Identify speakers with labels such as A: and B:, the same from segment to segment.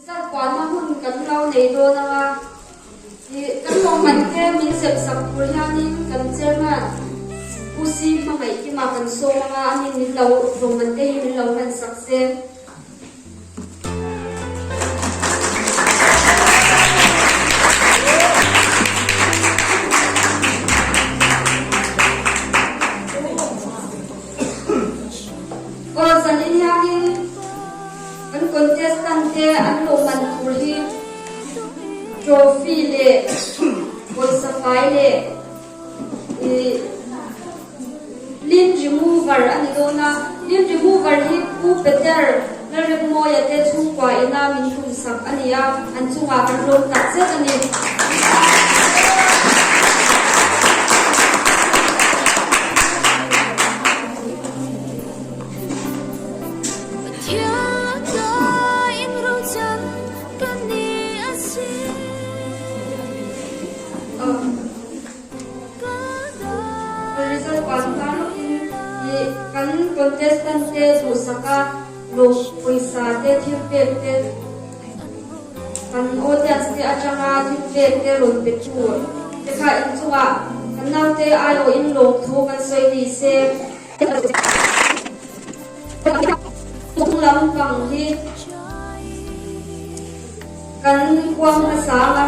A: Result puanna hun kan lo nei dawn ang a, ih kan lawmman te min zep sak tur hianin kan chairman Pu Si Hmangaihkima kan sawm ang a, anin min lo lawmman te hi min lo hman sak se. Aw zanin hianin kan contestant te an lawmman tur hi trophy leh pawisa fai leh ih Lint remover a ni dawn a, lint remover hi Pu Peter Lalremmawia te chhungkua ina min tum sak a ni a, an chungah kan lawm tak zet a ni. Result pan hma lawkin ih kan contestant te duhsaka lawm pawisa te thil pek te kan audience te atanga thil pek te rawn pe tu te kha inchungah kan naute aiawhin lawmthu kan sawi ni se. Chung lampang hi kan kuang hmasa ang a.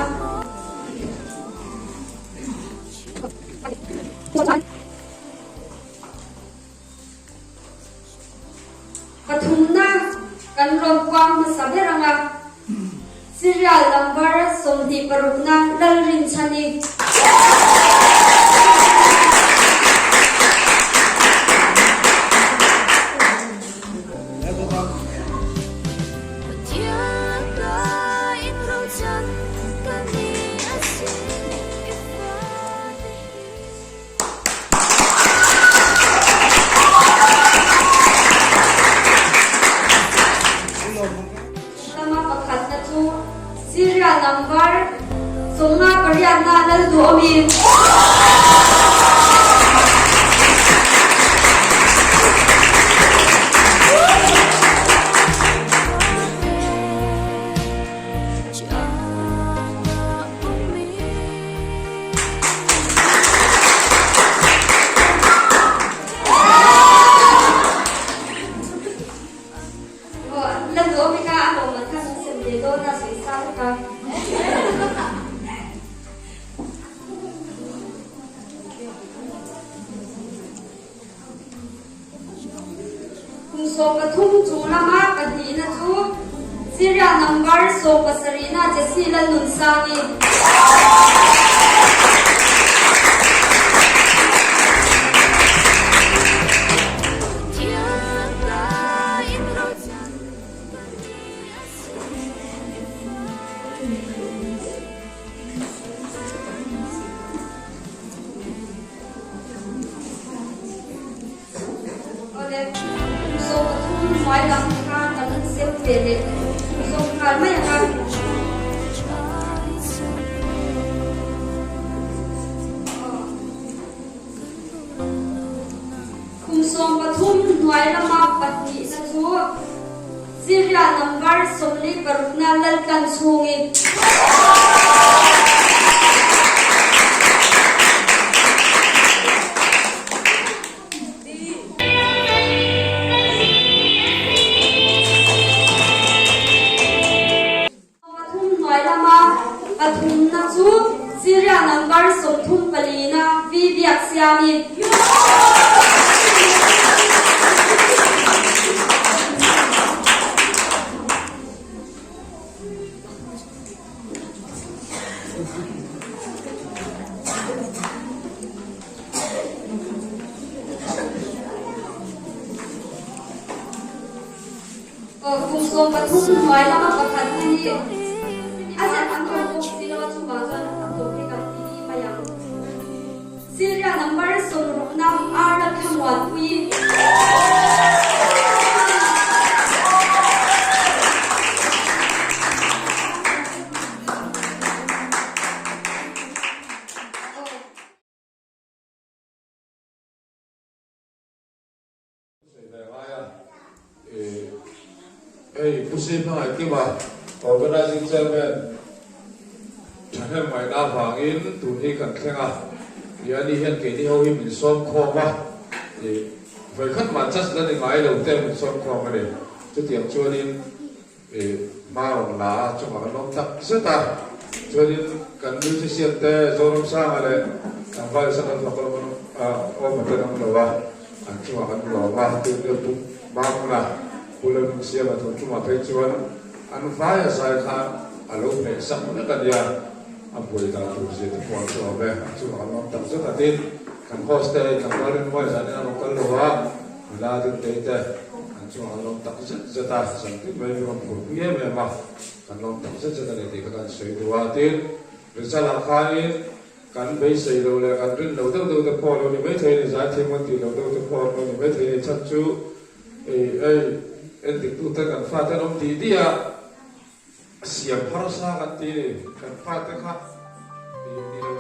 A: Pathumna kan rawn kuang hmasa ber ang a. Serial number 26 na Lalrinchhani. Lama pakhatna chu Serial number 58 na Lalduhawmi. La duh awm i ka a lawm man kha min sem ve dawn a sawi sa vek a. Kum 13 chung lama pahnihna chu Serial number 17 na Jessie Lalnunsangi. Awle, kum 13 hnuai lam kha kan sem ve leh zawk nghal mai ang a. Kum 13 hnuai lama pahnihna chu Serial number 46 na Laltlan chhungin. Pathum hnuai lama pathumna chu Serial number 34 na V Biaksiami. Kum 13 hnuai lama pakhat na hi a zet an awm bawk si lo a, chuvang chuan a tawp hi kan ti mai ang. Serial number 60 na R Thlamuanpui.
B: Hei Pu Sih hmangaih Kima Organising Chairman thahnem ngaihna avangin tun hi kan thleng a, ih ani hian keini ho hi min sawm khawm a, ih vawikhat mah judge la ni ngai lo te min sawm khawm a ni. Chutiang chuanin ih hma rawn la a chungah kan awm tak zet a, chuanin kan musician te Zoramsanga leh Tlangval Isaac an fak awm a ten awm lo a, an chungah kan lawm a, tunge Pu Mahmuna Pu Lalnunsiama tun tumah phei chuan An vai a zai khan a lo hmeh sak vek a nia, a buai dan tur zia te pawh an chu awm e, a chungah an awm tak zet a tin, kan host te hei tlangval rinmuai zanin an rawn kal lo a, nula dintei te an chungah an awm tak zet zet a, zan tin mai min rawn phurpui em em a, kan lawm tak zet zet a ni tih kha kan sawi duh a, tin result ah khanin kan beisei lo leh kan rin lo deuh deuh te pawh a lo ni maithei a ni, zaithiam kan tih loh deuh te pawh a lo ni maithei a ni, chhan chu Ei ei, endiktute kan fate an awm tih dih a, siam harsa kan ti ni, kan fate kha ti ni lo.